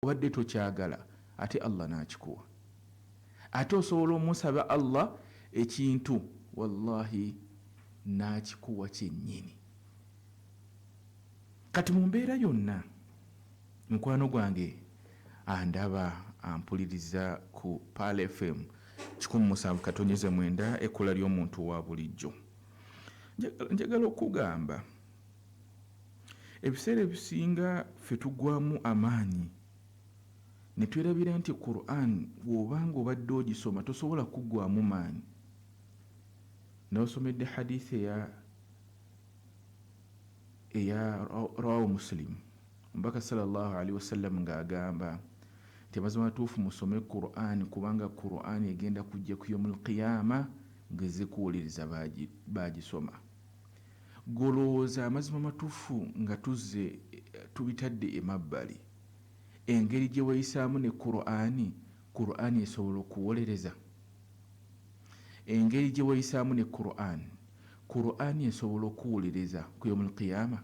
Obadde tokyagala ate Allah n'akikuwa. Ate osobola omusaba Allah ekintu, wallahi n'akikuwa kyennyini. Kati mu mbeera yonna, mukwano gwange andaba ampuliriza ku Pearl FM 107.9, ekkula ly'omuntu wa bulijjo, njagala okugamba, ebiseera ebisinga ffe tugwamu amaanyi ne twerabira nti Quran bw'obanga obadde ogisoma tosobola kuggwamu maanyi. Nabasomedde hadithi eya rawahu Muslim, Omubaka sallallahu alaihi wasallam ng'agamba nti amazima matuufu, musome Quran, kubanga Quran egenda kujja ku yomul qiyama ng'ezikuwuliriza bagisoma. Golowooza amazima matuufu nga tuzze tubitadde emabbali, engeri gye weeyisaamu ne Qur'ani, Qur'ani esobola okuwolereza? Engeri gye weeyisaamu ne Qur'an, Qur'ani esobola okuwuliriza ku yomul qiyama?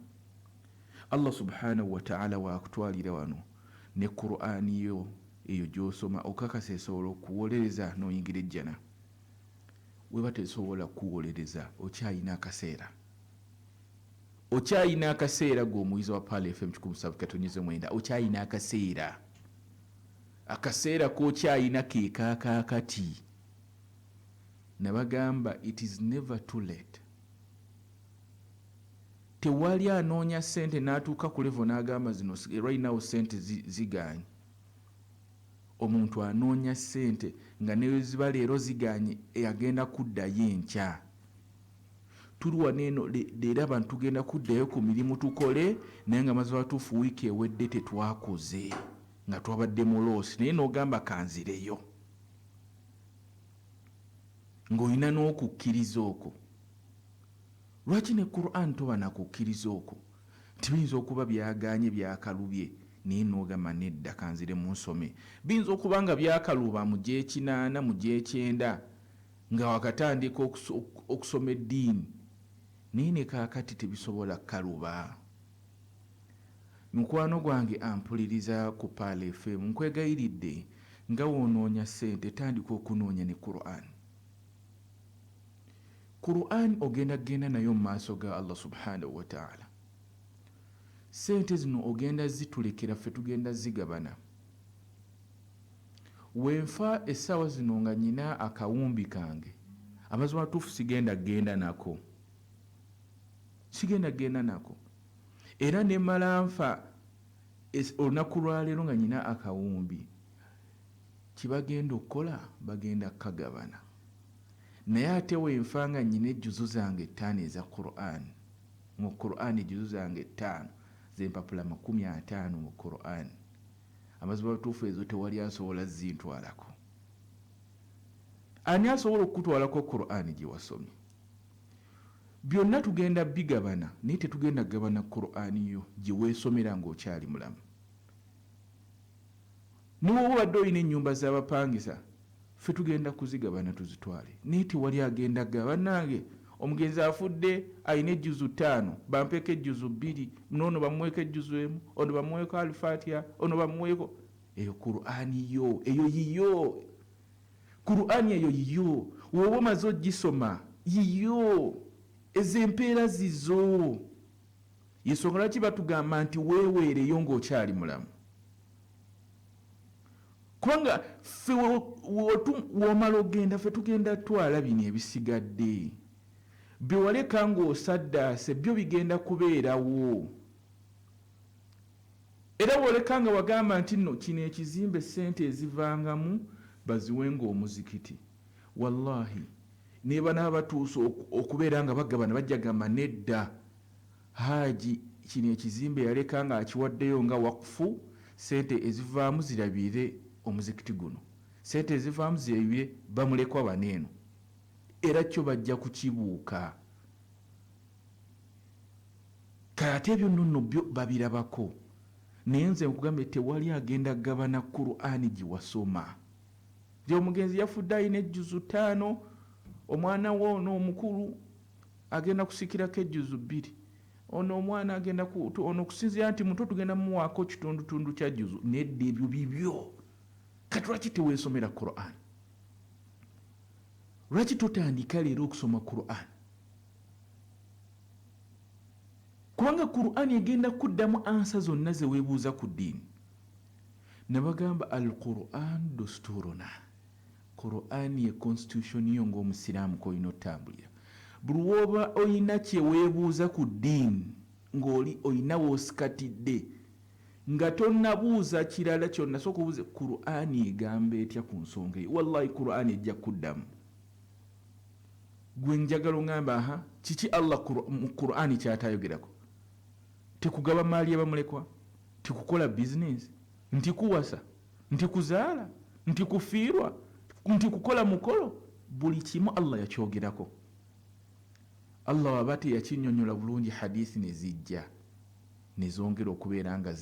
Allah subhanahu wataala waakutwalira wano ne Qur'ani yo eyo gy'osoma, okakasa esobola okuwolereza n'oyingira ejjana? Weba tesobola kukuwolereza, okyayina akaseera, okyayina akaseera. Gwe omuyizi wa Pearl FM 107.9, okyayina akaseera. Akaseera kokyayina kekaakakati. Nabagamba, it is never too late. Tewali anoonya sente n'atuuka ku level n'agamba zino right now sente ziganye. Omuntu anoonya sente nga neziba leero ziganye, agenda kuddayo enkya. Tuli wano eno leero, abantu tugenda kuddayo ku mirimu tukole, naye nga mazima batuufu wiiki ewedde tetwakoze nga twabadde mu loss, naye n'ogamba kanzireyo ng'olina n'okukkiriza okwo. Lwaki ne Quran toba nakukkiriza okwo nti biyinza okuba byaganye, byakalubye, naye n'ogamba nedda, kanzire mu nsome? Biyinza okuba nga byakaluba mu gyekinaana, mu gyekyenda, nga wakatandika okusoma eddiini, naye ne kaakati tebisobola kukaluba. Mukwano gwange ampuliriza ku Pearl FM, nkwegayiridde, nga woonoonya ssente, tandika okunoonya ne Quran. Quran ogenda kugenda nayo mu maaso ga Allah subhanahu wataala. Ssente zino ogenda zitulekera ffe, tugenda zigabana. Wenfa essaawa zino nga nyina akawumbi kange, amazima matuufu sigenda genda nako, sigenda genda nako. Era nemala nfa olunaku lwaleero nga nyina akawumbi, kibagenda okukola bagenda kukagabana. Naye ate wenfa nga nyina ejjuzu zange 5 eza Quran mu Quran, ejjuzu zange 5 zempapula 50 mu Quran, amazima matuufu ezo tewali asobola zintwalako. Ani asobola okukutwalako Quran gye wasomye? Byonna tugenda bigabana, naye tetugenda kugabana Quran yo gye weesomera ng'okyali mulamu. Niwoba obadde olina ennyumba z'abapangisa, ffe tugenda kuzigabana tuzitwale, naye tewali agenda gaba bannange omugenzi afudde alina ejjuzu 5, bampeeko ejjuzu 2, noono bamuweeko ejjuzu 1, ono bamuweeko Alfatiha, ono bamuweeko. Eyo Qur'ani yo, eyo yiyo. Qur'ani eyo yiyo, woba omaze ogisoma yiyo, ezo empeera zizo. Yensonga lwaki batugamba nti weeweereyo ng'okyali mulamu, kubanga ffe womala ogenda, ffe tugenda twala bino ebisigadde byewaleka ng'osaddaase, byo bigenda kubeerawo. Era woleka nga wagamba nti nno kino ekizimbe sente ezivangamu baziwenga omuzikiti, wallahi nebanaaba batuuse okubeera nga bagabana, bajja gamba nedda, Haaji kino ekizimbe yaleka nga akiwaddeyo nga wakufu, sente ezivaamu zirabirire omuzikiti guno, sente ezivaamu zirabirire bamulekwa baneeno. Era kyo bajja kukibuuka. Kale ate ebyo nno nno byo babirabako. Naye nze nkugambye, tewali agenda kugabana Qur'ani gye wasoma. Nti omugenzi yafudde alina ejjuzu 5, omwana we ono omukulu agenda kusikirako ejjuzu 2. Ono omwana agenda ono okusinziira nti muto tugenda mumuwaako kitundutundu kya juzu. Nedda, ebyo bibyo. Kati lwaki teweesomera Quran? Lwaki totandika leero okusoma Quran? Kubanga Quran egenda kuddamu ansa zonna ze weebuuza ku ddiini. Nabagamba al Quran dusturuna, Quran ye constitution yo ng'omusiraamu kw'olina otambulira. Buli woba olina kye weebuuza ku ddiini ng'oli olina w'osikatidde nga tonnabuuza kirala kyonna, sooka obuuze Quran egamba etya ku nsonga eyo. Wallahi Quran ejja kuddamu. Gwe njagala oŋŋamba, aha, kiki Allah mu Quran kyatayogerako? Tekugaba maali yabamulekwa, tikukola bizinesi, nti kuwasa, nti kuzaala, nti kufiirwa, nti kukola mukolo. Buli kimu Allah yakyogerako. Allah waba teyakinnyonnyola bulungi, hadithi ne zijja ne zongera okubeera nga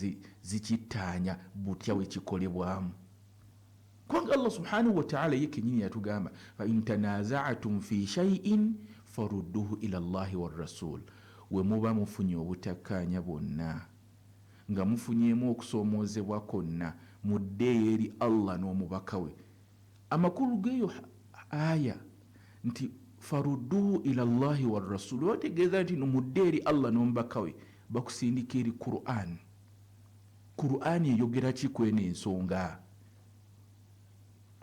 zikittaanya butya bwe kikolebwamu. Kubanga Allah subhanahu wataala ye kenyini yatugamba, fa in tanazaatum fi shaiin farudduhu ila llahi warasul. We muba mufunye obutakkaanya bwonna, nga mufunyeemu okusoomoozebwa kwonna, muddeeyo eri Allah n'omubaka we. Amakulu geeyo aya nti farudduhu ila llahi warasul, bategeeza nti no mudde eri Allah n'omubaka we, bakusindika eri Quran. Quran eyogera ki kweno ensonga?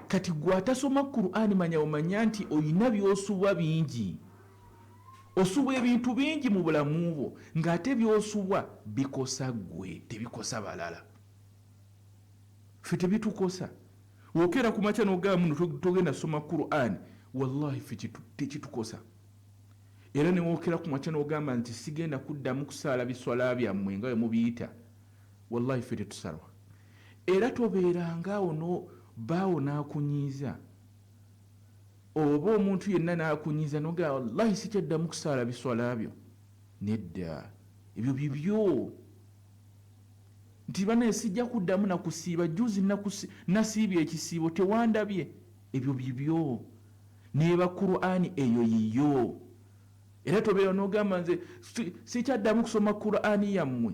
Kati gwe atasoma Quran, manya omanya nti oyina byosubwa bingi, osubwa ebintu bingi mu bulamu bwo, ng'ate byosubwa bikosa ggwe, tebikosa balala. Ffe tebitukosa. Wokeera ku makya n'ogamba muno togenda soma Quran, wallahi ffe tekitukosa. Era newookera ku makya n'ogamba nti sigenda kuddamu kusaala biswala byammwe nga bwe mubiyita, wallahi ffe tetusalwa. Era tobeeranga awo no baawo n'akunyiiza, oba omuntu yenna n'akunyiiza nogamba wallahi sikyaddamu kusaala biswala byo. Nedda, ebyo bibyo. Nti banaye sijja kuddamu nakusiiba, juzi nasiibye ekisiibo tewandabye, ebyo bibyo. Neeba Qur'ani eyo yiyo. Era tobeera n'ogamba nze sikyaddamu kusoma Qur'ani yammwe,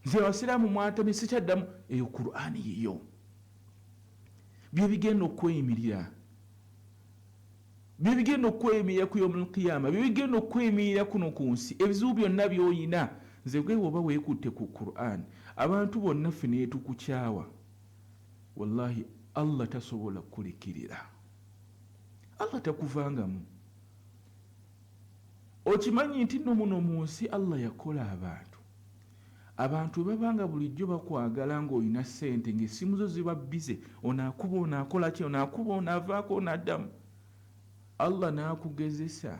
nze abasiraamu mwantamye sikyaddamu, eyo Qur'ani yiyo. Byebigenda okweyimirira, byebigenda okweyimirira ku yomul qiyama, byebigenda okweyimirira kuno ku nsi. Ebizibu byonna by'oyina, nze gwe bw'oba weekutte ku Qur'an, abantu bonna ffe neetukukyawa, wallahi Allah tasobola kukulekerera, Allah takuvangamu. Okimanyi nti nno muno mu nsi Allah yakola abantu, abantu bwe baba nga bulijjo bakwagala ng'olina ssente, ng'essimu zo ziba bize, ono akuba, ono akola ki, ono akuba, ono avaako, ono addamu, Allah n'akugezesa.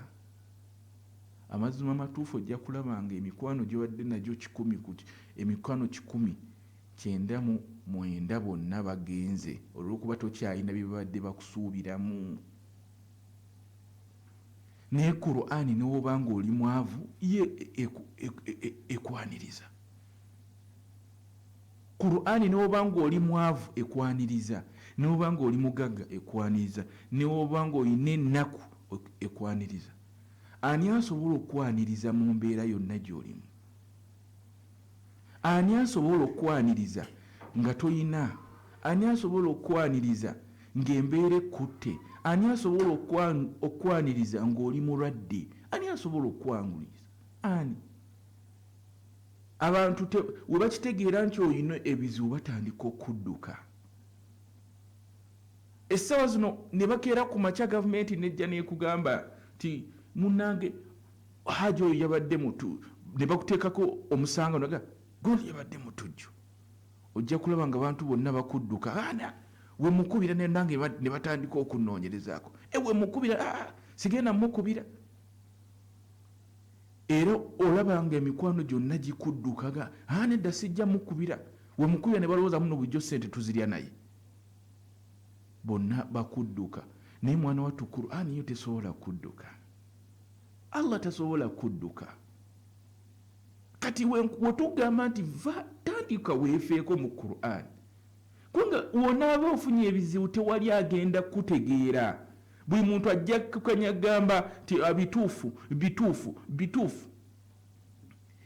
Amazima amatuufu, ojja kulaba nga emikwano gy'obadde nagyo 100 ku emikwano 199 bonna bagenze, olw'okuba tokyalina bye babadde bakusuubiramu. Naye Qur'ani newoba nga oli mwavu, ye ekwaniriza. Qur'ani newoba nga oli mwavu ekwaniriza, newoba nga oli mugagga ekwaniriza, newoba nga olina ennaku ekwaniriza. Ani asobola okwaniriza mu mbeera yonna gy'olimu? Ani asobola okwaniriza nga toyina? Ani asobola okwaniriza ng'embeera ekkutte? Ani asobola okwaniriza ng'oli mulwadde? Ani asobola okwanguliza? Ani? Abantu we bakitegeera nti olina ebizibu, batandika okudduka. Essaawa zino ne bakeera ku makya, gavumenti nejja nekugamba nti munnange haji oyo yabadde mutu, ne bakuteekako omusango naga gundi yabadde mutujju. Ojja kulaba nga abantu bonna bakudduka. Ana wemukubira nange ne batandika okunoonyerezaako, wemukubira sigenda mukubira. Era olaba nga emikwano gyonna gikuddukaga, nedda sijja mukubira. Wemukubira ne balowooza muno bulijjo ssente tuzirya, naye bonna bakudduka. Naye mwana wattu, Qur'ani yo tesobola kudduka, Allah tasobola kudduka. Kati wetugamba nti va tandika weefeeko mu Qur'an, kubanga wonaaba ofunye ebizibu tewali agenda kutegeera. Buli muntu ajja kukanya gamba nti bituufu bituufu bituufu.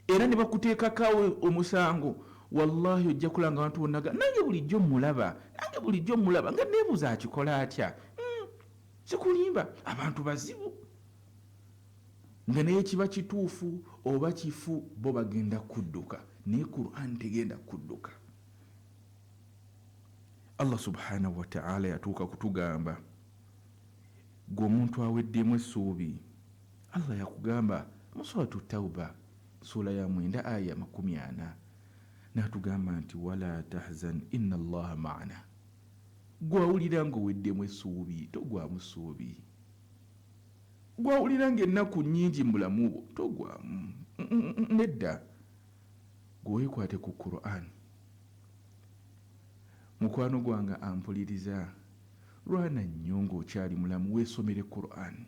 Era ne bakuteekako omusango, wallahi ojja kulanga abantu bonna nange bulijjo mulaba, nange bulijjo mulaba, nga neebuuza akikola atya. Sikulimba, abantu bazibu, nga naye kiba kituufu oba kifu bo bagenda kudduka, naye Quran tegenda kudduka. Allah subhanahu wa ta'ala yatuuka kutugamba, gwe omuntu aweddemu essuubi, Allah yakugamba mu Suratu Tauba sura ya 9 aya 40, n'atugamba nti wala tahzan inna Allaha ma'ana. Gwawulira ng'oweddemu essuubi, togwamu ssuubi. Gwawulira ng'ennaku nnyingi mu bulamu bwo, togwamu, nedda. Gweweekwate ku Quran. Mukwano gwange ampuliriza, lwana nnyo ng'okyali mulamu, weesomere Quran.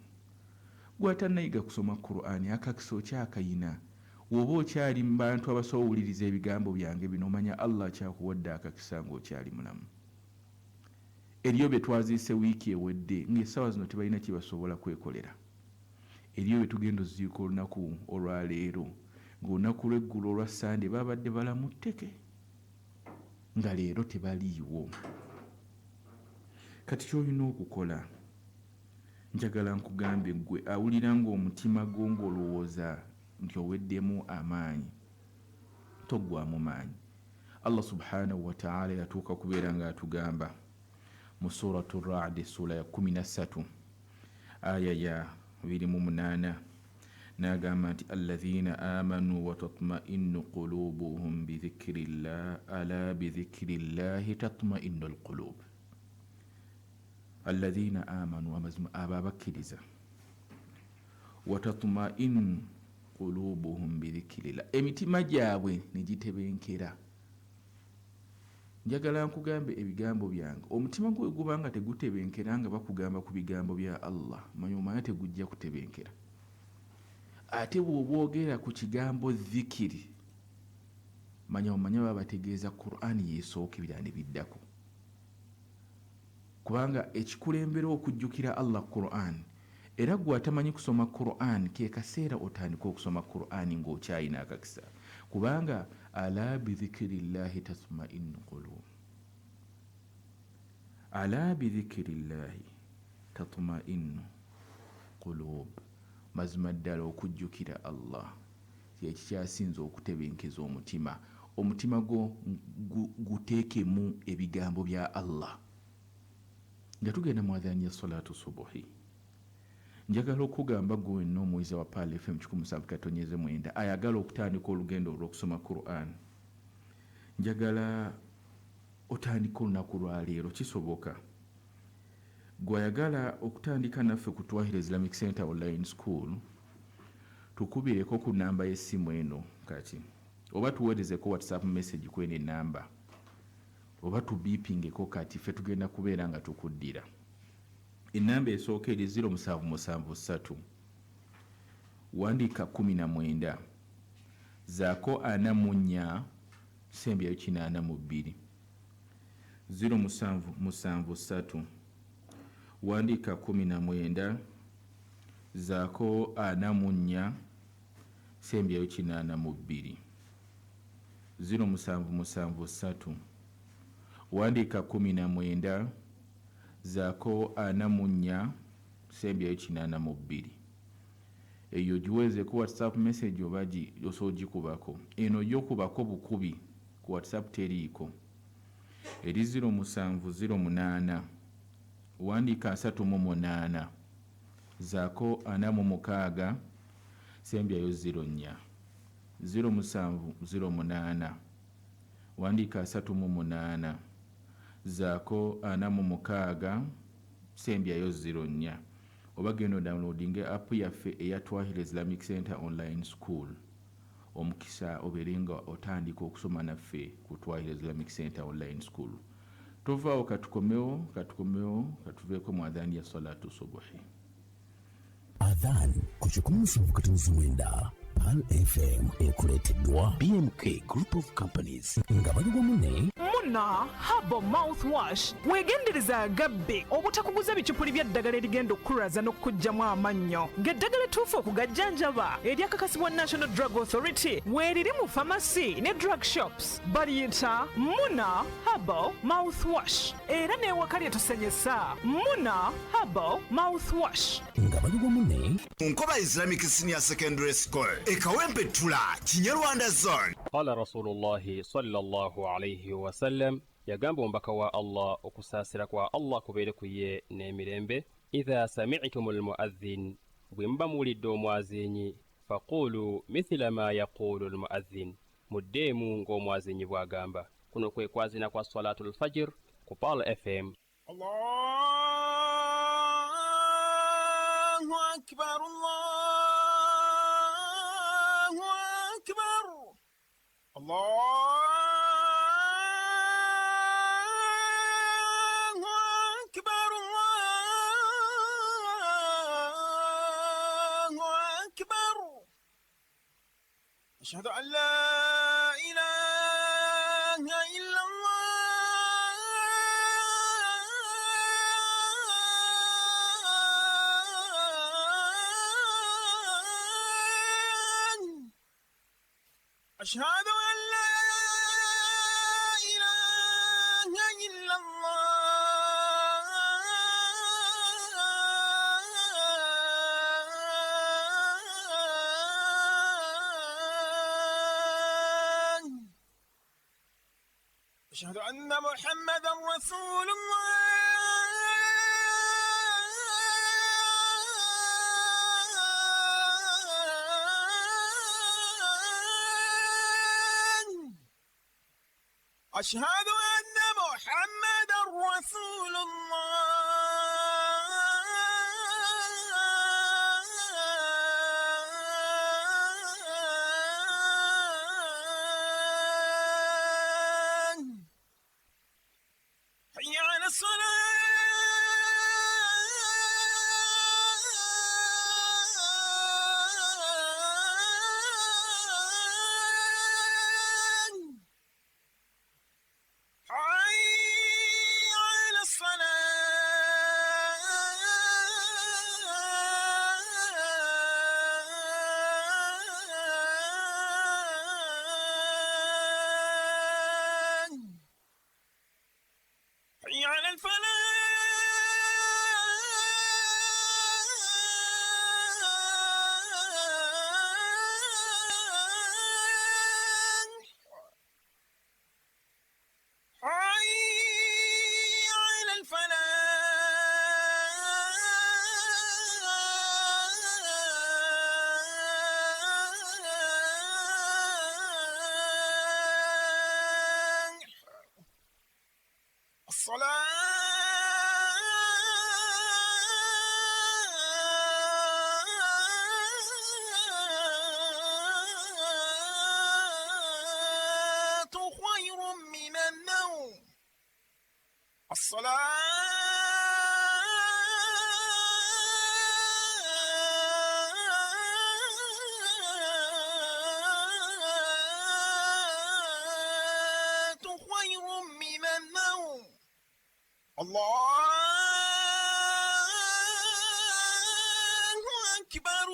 Gw'atannayiga kusoma Quran, akakisa okyakayina. Woba okyali mu bantu abasobola owuliriza ebigambo byange bino, omanya Allah akyakuwadde akakisa ng'okyali mulamu. Eriyo bye twaziise wiiki ewedde ng'essaawa zino tebalina kye basobola kwekolera. Eriyo bye tugenda oziika olunaku olwaleero ng'olunaku lw'eggulo olwa Sande babadde balamu tteke, nga leero tebaliiwo. Kati ky'olina okukola, njagala nkugambe ggwe awulira ng'omutima gwo ng'olowooza nti oweddemu amaanyi, toggwamu maanyi. Allah subhanahu wa ta'ala yatuuka kubeera ng'atugamba mu Suratu Ra'd sura ya 13 aya ya 28, n'agamba nti alladhina amanu wa tatma'innu qulubuhum bidhikrillah ala bidhikrillahi tatma'innu alqulub. Alladhina amanu, amazima abo abakkiriza, wa tatma'innu qulubuhum bidhikrillah, emitima gyabwe ne gitebenkera. Njagala nkugambe ebigambo byange, omutima gwe gubanga tegutebenkera nga bakugamba ku bigambo bya Allah, manya omanya tegujja kutebenkera. Ate bw'oboogera ku kigambo dhikiri, manya omanya baba bategeeza Qur'an yeesooka ebirala ne biddako, kubanga ekikulembera okujjukira Allah Qur'an. Era gwe atamanyi kusoma Qur'an, ke kaseera otandika okusoma Qur'an ng'okyalina akakisa, kubanga ala bidhikirillahi tatma'innu qulub, ala bidhikirillahi tatma'innu qulub. Mazima ddala okujjukira Allah kyekikyasinza okutebenkeza omutima. Omutima gwo guteekemu ebigambo bya Allah. Nga tugenda mu adhani ya salatu subuhi, njagala okugamba gwe wenna omuwiza wa Pearl FM 107.9 ayagala okutandika olugendo olw'okusoma Quran, njagala otandika olunaku lwaleero, kisoboka. Gwe ayagala okutandika naffe ku Twahir Islamic Center Online School, tukubireko ku namba y'essimu eno kati, oba tuweerezeko WhatsApp message kweno enamba, oba tubiipingeko kati, ffe tugenda kubeera nga tukuddira. Enamba esooka eri 0773, wandiika 19, zaako 44, sembyayo 82. 0773, wandiika 19, zaako 44, sembyayo 82. 0773, wandiika 19, zaako 44, sembyayo 82. Eyo giweerezeko WhatsApp message oba osobola ogikubako. Eno yokubako bukubi ku WhatsApp teriiko. Eri 0708, wandiika 38, zaako 46, sembyayo 04. 0708, wandiika 38, zaako 46, sembyayo 04. Oba genda odownloadinge app yaffe eya Twahir Islamic Center Online School, omukisa obeere nga otandika okusoma naffe ku Twahir Islamic Center Online School. Tovaawo, katukomewo, katukomewo, katuveeko mu adhani ya salatu subuhi. Adhan ku 107.9 Pearl FM ekuleeteddwa BMK Group of Companies nga bali wamu ne Munna. Muna Herbal Mouthwash. Weegendereza agabbe obutakuguza bicupuli bya ddagala erigenda okukulaza n'okukuggyamu amannyo, ng'eddagala ettuufu okugajjanjaba eryakakasibwa National Drug Authority weeriri mu famasi ne drug shops. Baliyita Muna Herbal Mouthwash, era n'ewaka lye tusenyesa Muna Herbal Mouthwash. Nga bali wamu ne Nkoba Islamic Senior Secondary School, Ekawempe Ttula, Kinyarwanda Zone. Qala Rasulullahi sallallahu alayhi wasallam, yagamba omubaka wa Allah, okusaasira kwa Allah kubeere ku ye n'emirembe, idha sami'tum almuadhin, bwe muba muwulidde omwazinyi, faqulu mithila ma yaqulu almuadhin, muddeemu ng'omwazinyi bw'agamba. Kuno kwe kwazina kwa Salatul Fajr ku Pearl FM. Allahu akbar, Allahu akbar, Allahu akbar, Allahu akbar. Ashhadu an la ilaha illa Allah. أشهد أن لا إله إلا الله. أشهد أن محمدا رسول الله. أشهد أن محمدا رسول الله. حي على الصلاة. حي على الصلاة. حي على الفلاح. حي على الفلاح. الصلاة خير من النوم. الصلاة خير من النوم. الله أكبر،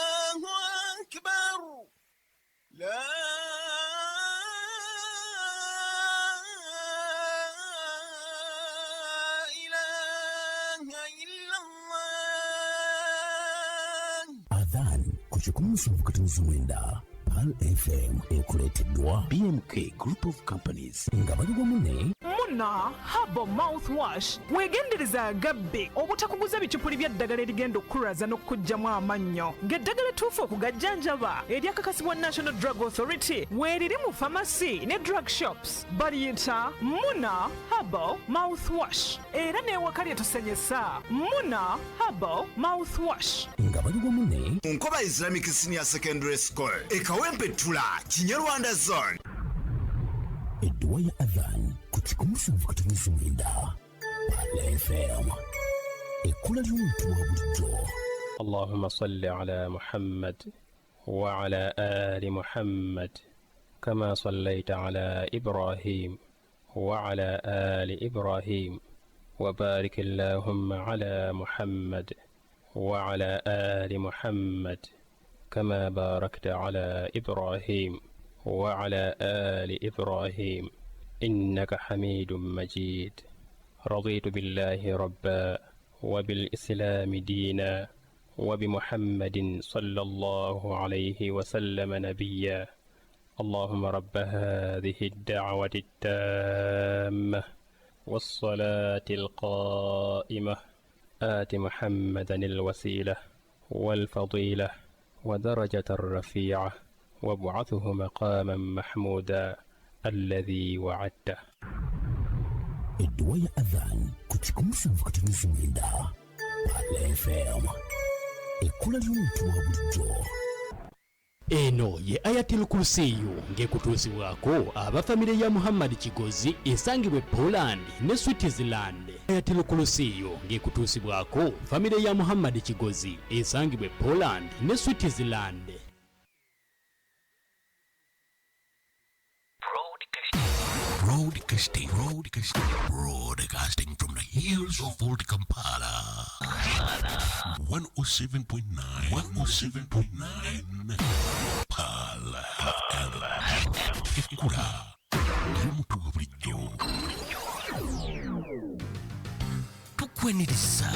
الله أكبر، لا إله إلا الله. Adhan ku 179 Pearl FM ekuleeteddwa BMK Group of Companies nga bali wamu ne Muna Herbal Mouthwash. Weegendereza agabbe obutakuguza bicupuli bya ddagala erigenda okukulaza n'okukuggyamu amannyo, ng'eddagala ettuufu okugajjanjaba eryakakasibwa National Drug Authority weeriri mu famasi ne drug shops. Baliyita Muna Herbal Mouthwash, era n'ewaka lye tusenyesa Muna Herbal Mouthwash. Nga bali wamu ne Nkoba Islamic Senior Secondary School, Ekawempe Ttula, Kinyarwanda Zone. Edduwa ya Adhan ku 179 Pearl FM, ekkula ly'omuntu wa bulijjo. Allahumma salli ala Muhammad وعلى آل محمد كما صليت على إبراهيم وعلى آل إبراهيم وبارك اللهم على محمد وعلى آل محمد كما باركت على إبراهيم وعلى آل إبراهيم إنك حميد مجيد. رضيت بالله ربا وبالإسلام دينا وبمحمد صلى الله عليه وسلم نبيا. اللهم رب هذه الدعوة التامة والصلاة القائمة آت محمدا الوسيلة والفضيلة ودرجة الرفيعة وابعثه مقاما محمودا الذي وعدته. Edduwa ya Adhan ku 179 Pearl FM, ekkula ly'omuntu wa bulijjo. Eno ye Ayatul Kursiyu ng'ekutuusibwako aba famire ya Muhammad Kigozi esangibwa e Poland ne Switzerland. Ayatul Kursiyu ng'ekutuusibwako famire ya Muhammad Kigozi esangibwa e Poland ne Switzerland. Broadcasting, broadcasting, broadcasting from the hills of Old Kampala. 107.9, 107.9. Pearl FM. Ekkula ly'omuntu wa bulijjo. Tukwaniriza,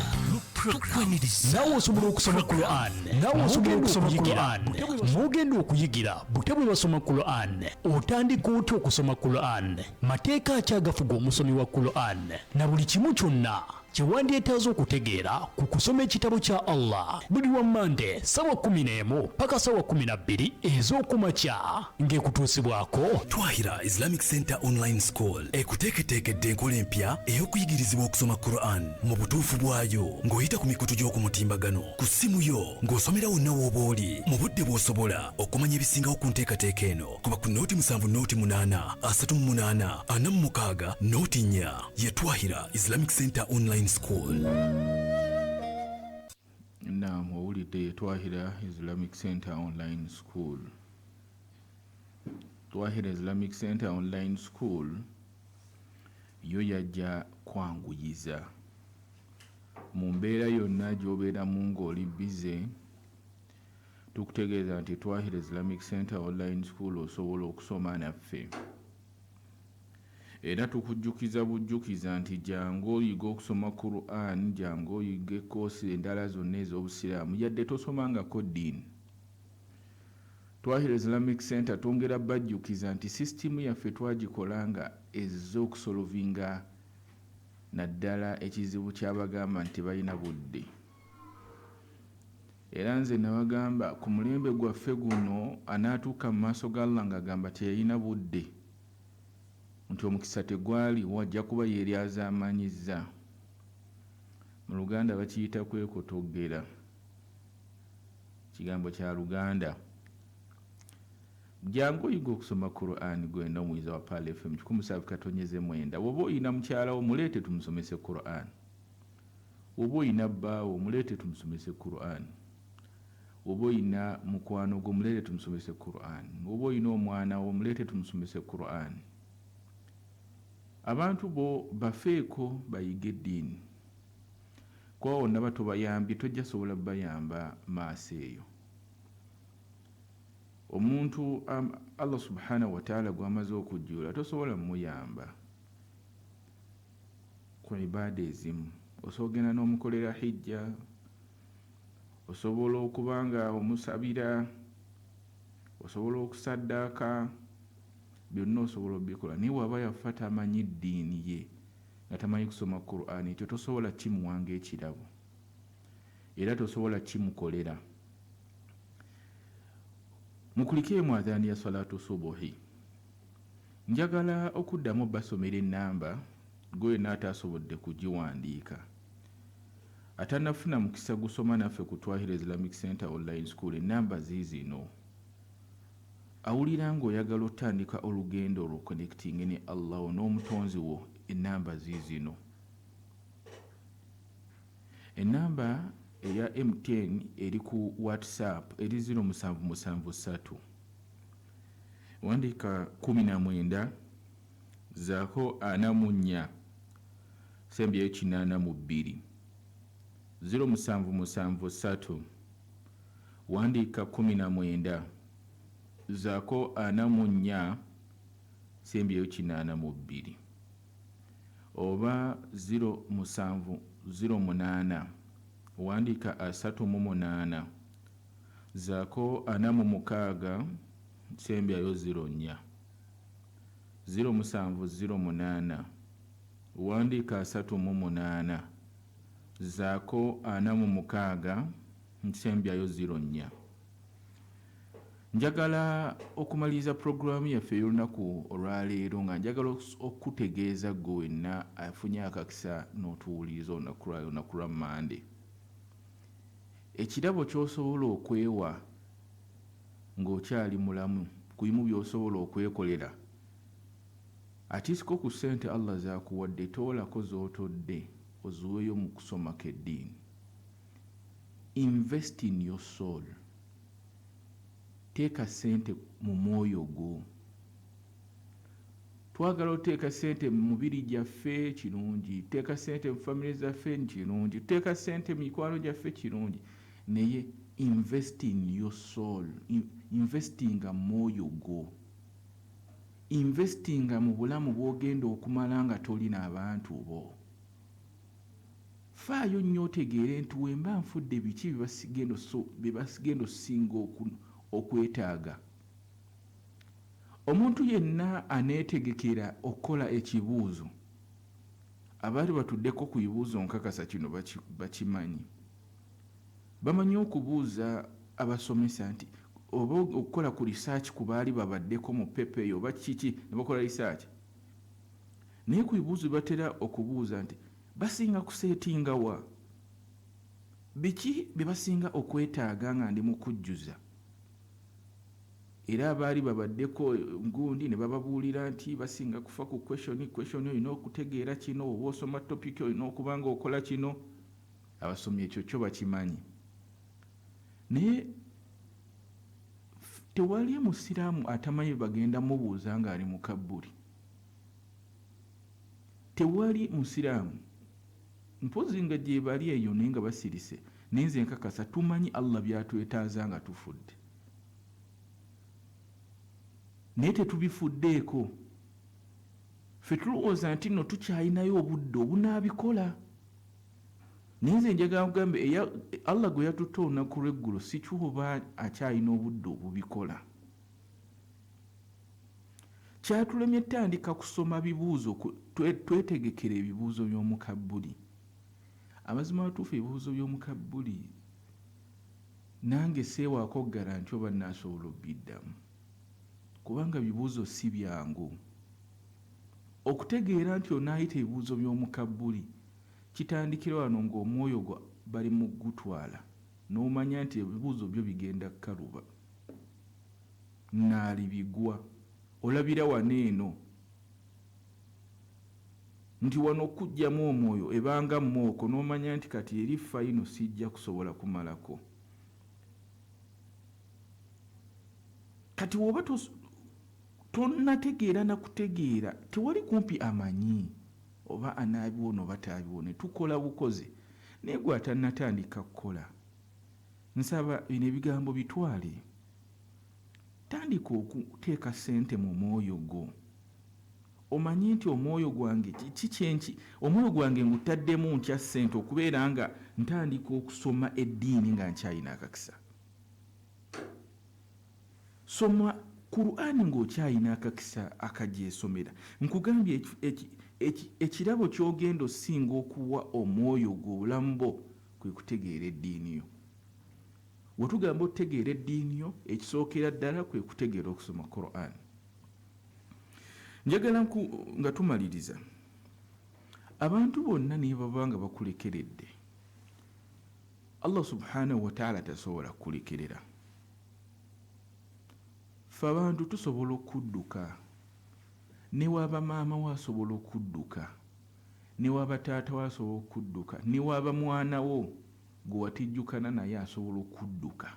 tukwaniriza. Nawe osobola okusoma Quran, nawe osobola okusoma Quran. Mugenda okuyigira butya bwe basoma Quran, otandika otya okusoma Quran, mateeka ki agafuga omusomi wa Quran, na buli kimu kyonna kyewandyetaaze okutegeera ku kusoma ekitabo kya Allah. Buli wa Mande sawa 11 paka sawa 12 ez'okumakya ng'ekutuusibwako Twahira Islamic Center Online School ekuteeketeekedde enkola empya ey'okuyigirizibwa okusoma Quran mu butuufu bwayo ng'oyita ku mikutu gy'okumutimbagano ku ssimu yo ng'osomera wonna w'oba oli mu budde bw'osobola. Okumanya ebisingawo ku nteekateeka eno kuba ku 07 08 38 46 04. Ye Twahira Islamic Center Online School. Naam, owulidde Twahira Islamic Center Online School. Twahira Islamic Center Online School yo yajja kwanguyiza mu mbeera yonna gy'obeeramu ng'oli bize. Tukutegeeza nti Twahira Islamic Center Online School osobola okusoma naffe, era tukujjukiza bujjukiza nti jangu oyiga okusoma Quran, jangu oyiga ekoosi endala zonna ez'obusiraamu yadde tosomangako ddiini. Twahira Islamic Center twongera bajjukiza nti sisitimu yaffe twagikola nga ezze okusolovinga naddala ekizibu ky'abagamba nti balina budde. Era nze nabagamba ku mulembe gwaffe guno anaatuuka mu maaso ga Allah ng'agamba teyalina budde, nti omukisa tegwaliwo, ajja kuba yeeryazaamanyizza. Mu Luganda bakiyita kwekotoggera, kigambo kya Luganda. Jangu oyiga okusoma Quran gwenda omuyizi wa Pearl FM 107.9. Bw'oba oyina mukyala wo muleete tumusomese Quran, bw'oba oyina bbaawo muleete tumusomese Quran, bw'oba oyina mukwano gwo muleete tumusomese Quran, bw'oba oyina omwana wo muleete tumusomese Quran. Abantu bo bafeeko bayige eddiini, kuba bonna batobayambye tojja sobola bayamba maaso eyo. Omuntu Allah subhanahu wa ta'ala gw'amaze okujjula tosobola muyamba ku ibaada ezimu. Osobola ogenda n'omukolera hijja, osobola okuba nga omusabira, osobola okusaddaaka, byonna osobola obikola. Naye bw'aba yafa tamanyi ddiini ye, nga tamanyi kusoma Quran, ekyo tosobola kimuwanga ekirabo, era tosobola kimukolera. Mukulike mu adhaani ya salatu subuhi. Njagala okuddamu basomera ennamba gwe yenna ataasobodde kugiwandiika, atannafuna mukisa gusoma naffe ku Twahira Islamic Center Online School. Ennamba ziizino. Awulira ng'oyagala otandika olugendo olwo connecting ne Allah n'omutonzi wo, ennamba ziizino. Ennamba Eya MTN eri ku WhatsApp eri 0773, wandiika 19, zaako 44, sembyayo 82. 0773, wandiika 19, zaako 44, sembyayo 82, oba 0708, wandiika 38, zaako 46, sembyayo 04. 0708, wandiika 38, zaako 46, nsembyayo 04. Njagala okumaliriza puroguramu yaffe ey'olunaku olwaleero nga njagala okutegeeza gwe wenna afunye akakisa n'otuwuliriza olunaku lwayo, olunaku lwa Mande, ekirabo ky'osobola okwewa ng'okyali mulamu, ku bimu by'osobola okwekolera atisiko ku ssente Allah z'akuwadde, toolako z'otodde oziweeyo mu kusomako eddiini. Invest in your soul. Teeka ssente mu mwoyo gwo. Twagala oteeka ssente mu mubiri gyaffe, kirungi. Teeka ssente mu famire zaffe, kirungi. Teeka ssente mu mikwano gyaffe, kirungi. Naye invest in your soul. Investinga mu mwoyo gwo, investinga mu bulamu bw'ogenda okumala nga tolina abantu bo. Faayo nnyo otegeere nti wemba nfudde, biki bye basigenda osinga okwetaaga. Omuntu yenna aneetegekera okukola ekibuuzo, abaali batuddeko ku bibuuzo, nkakasa kino bakimanyi, bamanyi okubuuza abasomesa nti oba okukola ku research ku baali babaddeko mu paper eyo oba kiki, ne bakola research. Naye ku bibuuzo batera okubuuza nti basinga kuseetinga wa, biki bye basinga okwetaaga nga ndi mu kujjuza. Era abaali babaddeko gundi ne bababuulira nti basinga kufa ku question, question olina okutegeera kino, oba osoma topic olina okuba nga okola kino. Abasomi ekyo kyo bakimanyi. Naye tewali musiraamu atamanyi bagenda mubuuza ng'ali mu kabbuli. Tewali musiraamu, mpozi nga gye bali eyo naye nga basirise. Naye nze nkakasa tumanyi Allah byatwetaaza nga tufudde, naye tetubifuddeeko. Ffe tulowooza nti nno tukyalinayo obudde obunaabikola. Naye nze njagala kugambe, Allah gwe yatutte olunaku lw'eggulo, si kyoba akyalina obudde obubikola. Kyatulemye tandika kusoma bibuuzo, twetegekera ebibuuzo by'omu kabbuli. Amazima matuufu, ebibuuzo by'omu kabbuli nange seewaako guarantee oba naasobola obiddamu, kubanga bibuuzo si byangu okutegeera nti onaayita. Ebibuuzo by'omu kabbuli kitandikira wano ng'omwoyo gwo bali mu gutwala, n'omanya nti ebibuuzo byo bigenda kkaluba naalibigwa. Olabira wano eno nti wano okuggyamu omwoyo ebanga mock, n'omanya nti kati eri final, sijja kusobola kumalako. Kati woba tonnategeera nakutegeera, tewali kumpi amanyi oba anaabiwona oba taabiwone. Tukola bukozi. Naye gwe atannatandika kukola, nsaba bino ebigambo bitwale. Tandika okuteeka ssente mu mwoyo gwo. Omanye nti omwoyo gwange kikyenki, omwoyo gwange ngutaddemu ntya ssente okubeera nga ntandika okusoma eddiini nga nkyayina akakisa. Soma Kur'ani ng'okyayina akakisa akagyesomera. Nkugambye, ekirabo ky'ogenda osinga okuwa omwoyo gwo, obulamu bwo, kwe kutegeera eddiini yo. Wetugamba otutegeera eddiini yo, ekisookera ddala kwe kutegeera okusoma Quran. Njagala nga tumaliriza, abantu bonna naye baba nga bakulekeredde, Allah subhanahu wataala tasobola kukulekerera. Ffe abantu tusobola okudduka, ne waba maama wo asobola okudduka, ne waba taata wo asobola okudduka, ne waba mwana wo. Gwe watijjukana naye asobola okudduka.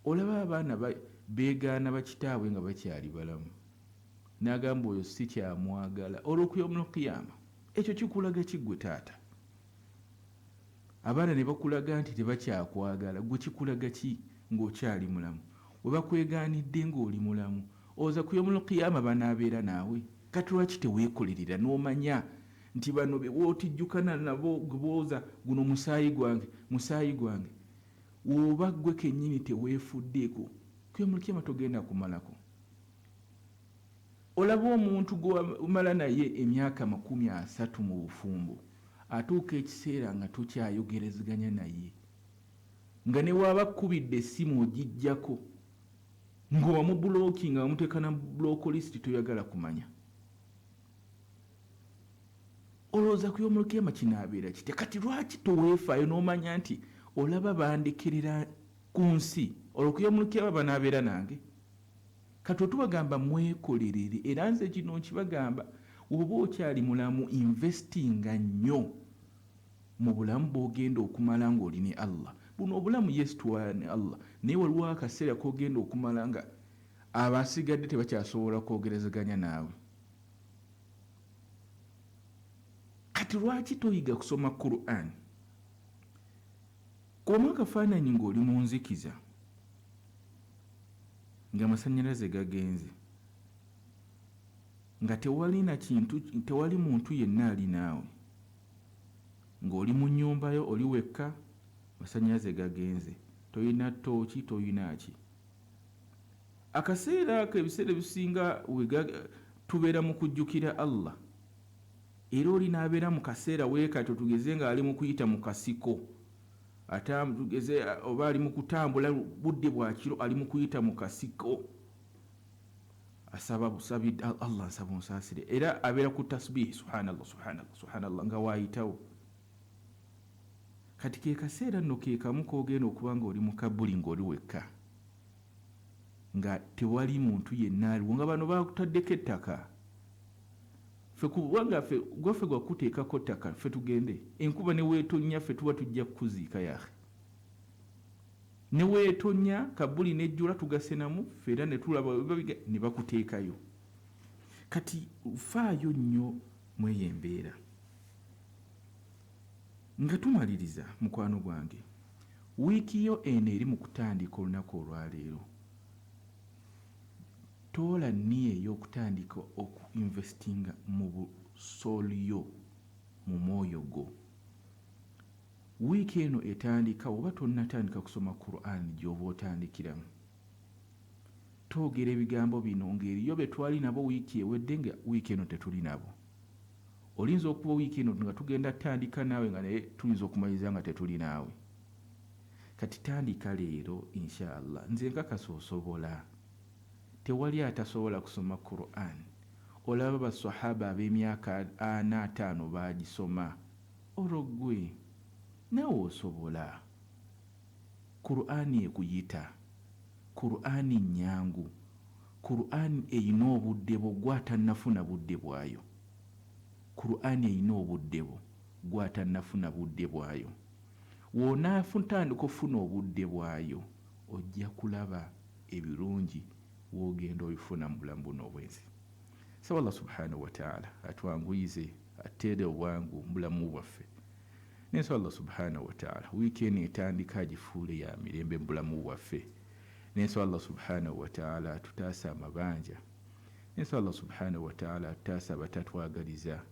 Olaba abaana beegaana bakitaabwe nga bakyali balamu, n'agamba oyo si kyamwagala olw'okuyomula kiyama. Ekyo kikulaga ki ggwe taata? Abaana ne bakulaga nti tebakyakwagala, gwe kikulaga ki ng'okyali mulamu? We bakwegaanidde ng'oli mulamu, oza kuyomula kiyama banaabeera naawe? Kati lwaki teweekolerera n'omanya nti bano be wootijjukana nabo gwe booza guno musaayi gwange, musaayi gwange? Woba ggwe kennyini teweefuddeeko, kuyomula kiyama togenda kumalako. Olaba omuntu gw'omala naye emyaka 30 mu bufumbo, atuuka ekiseera nga tokyayogerezeganya naye, nga ne waaba akkubidde essimu ogiggyako, ng'owamubuloki nga wamuteeka na block list, toyagala kumanya. Olowooza kuyomula kiyama kinaabeera kitya? Kati lwaki toweefaayo n'omanya nti olaba bandekerera ku nsi, olwo kuyomula kiyama banaabeera nange? Kati otubagamba mwekolerere, era nze kino nkibagamba, oba okyali mulamu investinga nnyo mu bulamu bw'ogenda okumala ng'oli ne Allah. Buno obulamu yes tuwala ne Allah, naye waliwo akaseera k'ogenda okumala nga abasigadde tebakyasobola kwogerezeganya naawe. Kati lwaki toyiga kusoma Quran? Kubamu akafaananyi ng'oli mu nzikiza, ng'amasannyalaze gagenze, nga tewali na kintu, tewali muntu yenna ali naawe, ng'oli mu nnyumba yo oli wekka, masannyalaze gagenze, toyina ttooki, toyina ki. Akaseera ako ebiseera ebisinga tubeera mu kujjukira Allah, era oli n'abeera mu kaseera weekatyo, tugeze ng'ali mu kuyita mu kasiko, tugeze oba ali mu kutambula budde bwa kiro, ali mu kuyita mu kasiko, asaba busabi, Allah nsaba onsaasire, era abeera ku tasbihi, subhanallah subhanallah subhanallah, nga waayitawo. Kati ke kaseera nno ke kamu k'ogenda okuba ng'oli mu kabuli ng'oli wekka, nga tewali muntu yenna aliwo, nga bano bakutaddeko ettaka. Ffe kubanga ffe gwaffe gwakuteekako ttaka, ffe tugende enkuba ne weetonnya, ffe tuba tujja kukuziika yahe. Ne weetonnya kabuli nejjula tugasenamu ffe, era ne tulaba ne bakuteekayo. Kati faayo nnyo mweyo embeera. Nga tumaliriza, mukwano gwange, wiiki yo eno eri mu kutandika olunaku olwaleero, toola nniya ey'okutandika okuinvestinga mu busool yo, mu mwoyo gwo. Wiiki eno etandika, oba tonnatandika kusoma Quran gy'oba otandikiramu, twogera ebigambo bino ng'eriyo be twali nabo wiiki ewedde nga wiiki eno tetuli nabo. Oyinza okuba wiiki eno nga tugenda tandika naawe, nga naye tuyinza okumaliriza nga tetuli naawe. Kati tandika leero inshallah, nze nkakasa osobola. Tewali atasobola kusoma Quran. Olaba basahaba ab'emyaka 4 5 baagisoma, olwo ggwe naawe osobola. Quran ekuyita, Quran nnyangu, Quran eyina obudde bwo gwe atannafuna budde bwayo. Quran eyina obudde bwo gwe atannafuna budde bwayo. W'onaatandika ofuna obudde bwayo, ojja kulaba ebirungi w'ogenda obifuna mu bulamu buno obw'ensi. Saba Allah subhanahu wa ta'ala atwanguyize, ateere obwangu mu bulamu bwaffe. Nensaba Allah subhanahu wa ta'ala wiiki eno etandika agifuule ya mirembe mu bulamu bwaffe. Nensaba Allah subhanahu wa ta'ala atutaase amabanja. Nensaba Allah subhanahu wa ta'ala atutaase abatatwagaliza.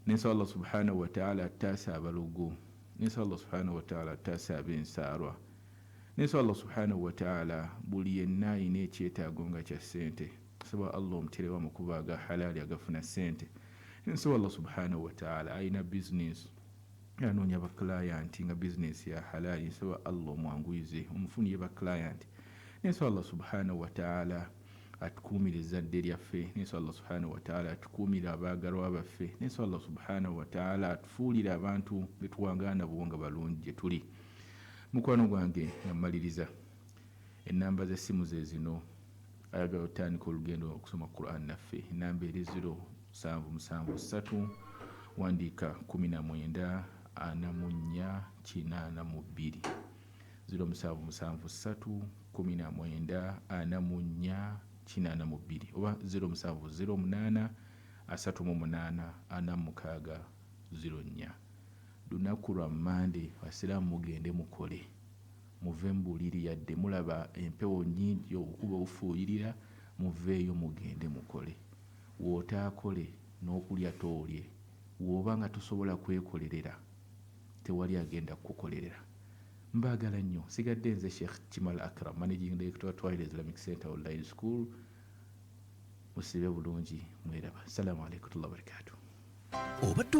Nensaba Allah subhanahu wa ta'ala atutaase abalogo. Nensaba Allah subhanahu wa ta'ala atutaase ab'ensaalwa. Nensaba Allah subhanahu wa ta'ala buli yenna alina ekyetaago nga kya ssente, nsaba Allah omuterewo amakubo aga halaali agafuna ssente. Nensaba Allah subhanahu wa ta'ala alina bizinesi anoonya baklayant nga bizinesi ya halaali, nsaba Allah omwanguyize omufunire baklayant. Nensaba Allah subhanahu wa ta'ala atukuumire ezzadde lyaffe. Nensaba Allah subhanahu wa ta'ala atukuumire abaagalwa baffe. Nensaba Allah subhanahu wa ta'ala atufuulire abantu betuwangaana nabo nga balungi gye tuli. Mukwano gwange, nga mmaliriza, ennamba z'essimu ze zino. Ayagala otandika olugendo okusoma Quran naffe, enamba eri 0773 wandiika 19. 44 82, 0773 19 44 82 oba 0708 38 46 04. Lunaku lwa Mande, basiraamu mugende mukole, muve mu buliri, yadde mulaba empewo nnyingi obukuba obufuuyirira, muveeyo mugende mukole. W'otaakole n'okulya toolye, w'oba nga tosobola kwekolerera tewali agenda kukukolerera. Mbaagala nnyo. Sigadde nze Sheikh Chimal Akram, managing director wa Twahir Islamic Center Online School. Musibe bulungi, mweraba. Assalamu alaikum warahmatullahi wabarakatuh. Obadde